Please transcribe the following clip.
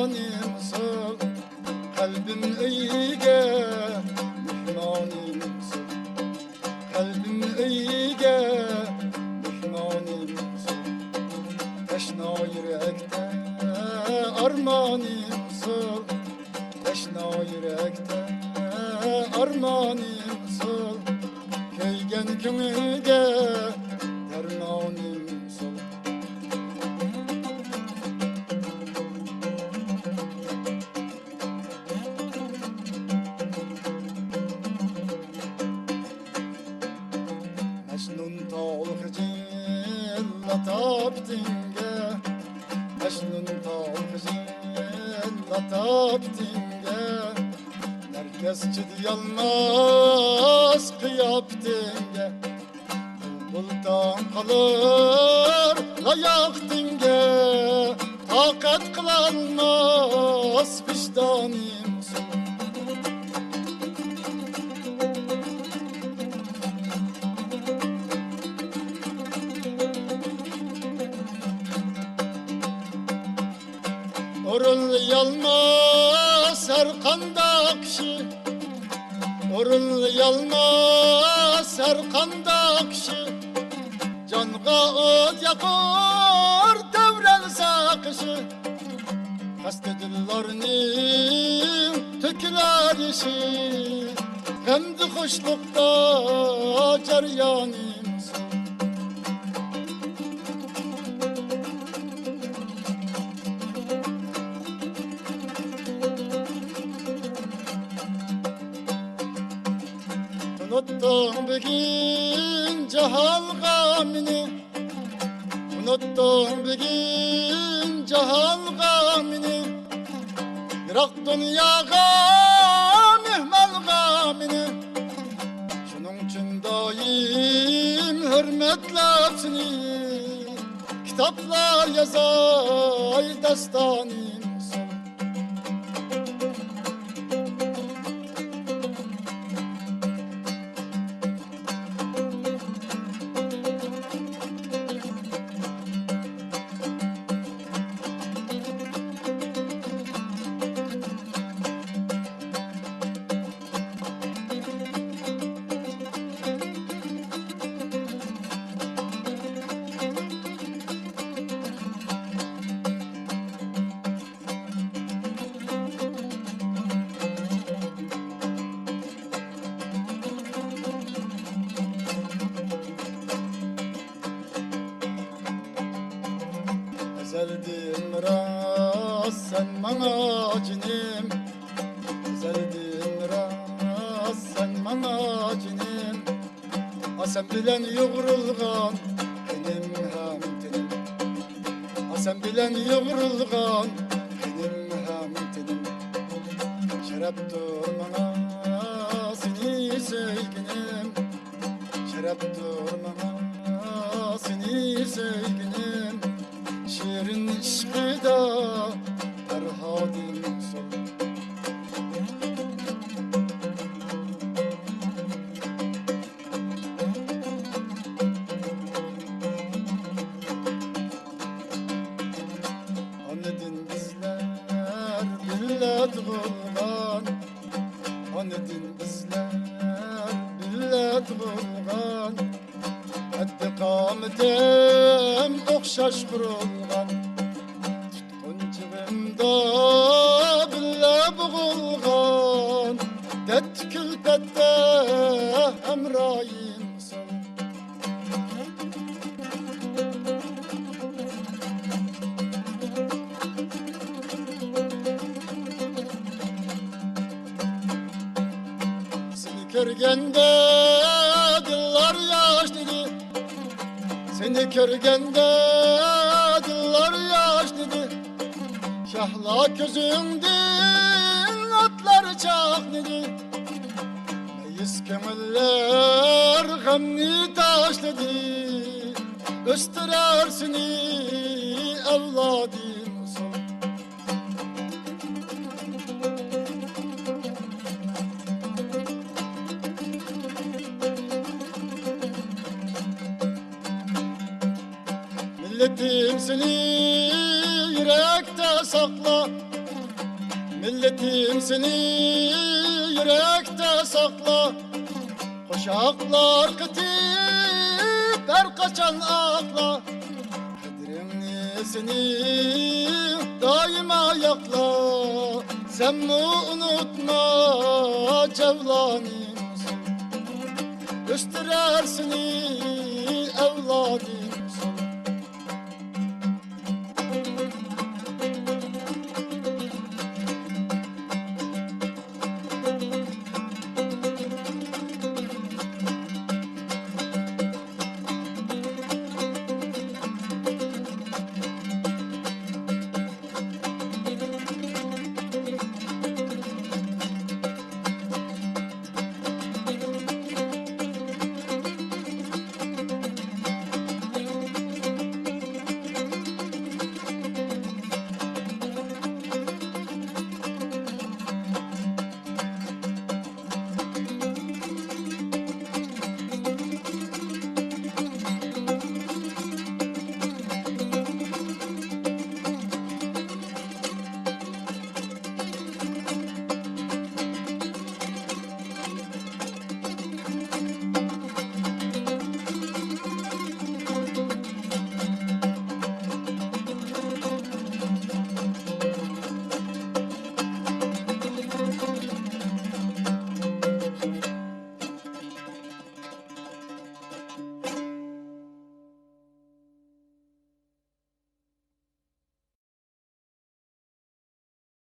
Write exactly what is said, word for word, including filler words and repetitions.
مېھمانىمسەن، قەلبىم ئۆيگە مېھمانىمسەن. قەلبىم ئۆيگە مېھمانىمسەن، تەشنا يۈرەكتە ئارمانىمسەن، تەشنا يۈرەكتە ئارمانىمسەن، كۆيگەن كۆڭۈلگە دەرمانىمسەن. مەجنۇن تالخىچى لاتاپىتىڭگە، مەجنۇن تالخىچى لاتاپىتىڭگە، نەرگىس چىدىيالماس قىياپىتىڭگە. بۇلبۇل تاڭ قالار لاياقىتىڭگە، تاقەت قىلالماس ۋىجدانىمسەن. ئورۇنلىيالماس ھەر قانداق كىشى، ئورۇنلىيالماس ھەر قانداق كىشى، جانغا ئوت ياقار دەۋرەل ساقىشى. خەستە دىللارنىڭ تۆكۈلەر يېشى، غەمدە خۇشلۇقتا جەريانىمسەن. تونۇتتۇڭ بۈگۈن جاھانغا مېنى، تونۇتتۇڭ بۈگۈن جاھانغا مېنى، يىراق دۇنياغا مېھمانغا مېنى. شۇنىڭ ئۈچۈن دائىم ھۆرمەتلەپ سېنى، كىتابلار يازاي داستانىمسەن. ئەزەلدىن راست سەن ماڭا جېنىم، ئەزەلدىن راست سەن ماڭا جېنىم. ئا، سەن بىلەن يۇغۇرۇلغان قېنىم ھەم تېنىم، ئا، سەن بىلەن يۇغۇرۇلغان قېنىم ھەم تېنىم. شەرەپتۇر ماڭا سېنى سۆيگىنىم، شەرەپتۇر ماڭا سېنى سۆيگىنىم، شېرىن ئىشقىدا پەرھادىم سول. ئانىدىن بىزلەر بىللە تۇغۇلغان، ئانىدىن بىزلەر بىللە تۇغۇلغان، قەددى قامىتىم ئوخشاش قۇرۇلغان. تۇتقۇن چېغىمدا بىللە بوغۇلغان، دەردتە كۈلپەتتە ھەمراھىمسەن. سېنى كۆرگەندە دىللار ياشنىدى، سېنى كۆرگەندە دىللار ياشنىدى، شەھلا كۆزۈڭدىن ئوتلار چاقنىدى. مەيۈس كۆڭۈللەر غەمنى تاشلىدى، ئۆستۈرەر سېنى ئەۋلادىم ئۇزۇن. مىللىتىم سېنى يۈرەكتە ساقلا، مىللىتىم سېنى يۈرەكتە ساقلا، قوشاقلار قېتىپ ھەر قاچان ئاقلا. قەدرىڭنى سېنى دائىما ياقلا، سەنمۇ ئۇنتۇما جەۋلانىمىز، ئۆستۈرەر سېنى ئەۋلادى.